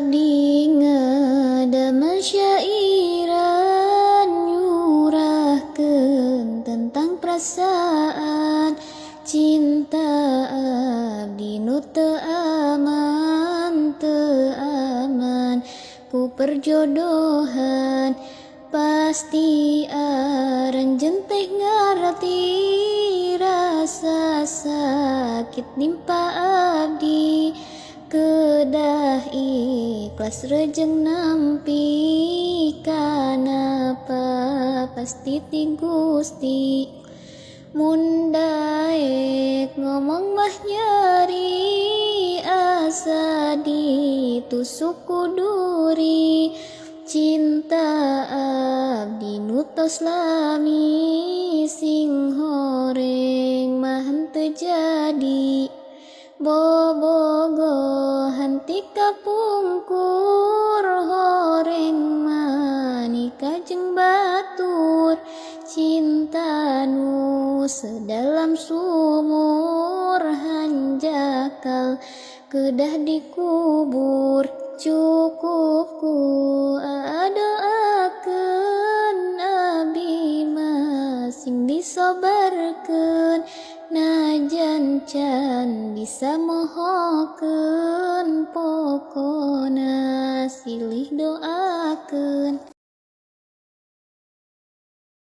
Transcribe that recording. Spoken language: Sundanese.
Abdi ngadamel syairan nyurahkeun tentang perasaan cinta abdi nu teu aman, teu aman ku perjodohan. Pasti aranjeun teh ngarti rasa sakit nimpa abdi, kedah ikhlas rejeng nampi kanapa pasti ti Gusti. Mun daek ngomong mah nyeri asa ditusuk ku duri, cinta abdi nu tos lami sing horeng mah henteu jadi. Bobogohan ti kapungkur horeng manikah jeung batur, cinta nu sedalam sumur hanjakal kedah dikubur. Cukup ku doakeun abdi mah sing disobarkeun, najan can bisa mohokeun pokona silih doakeun.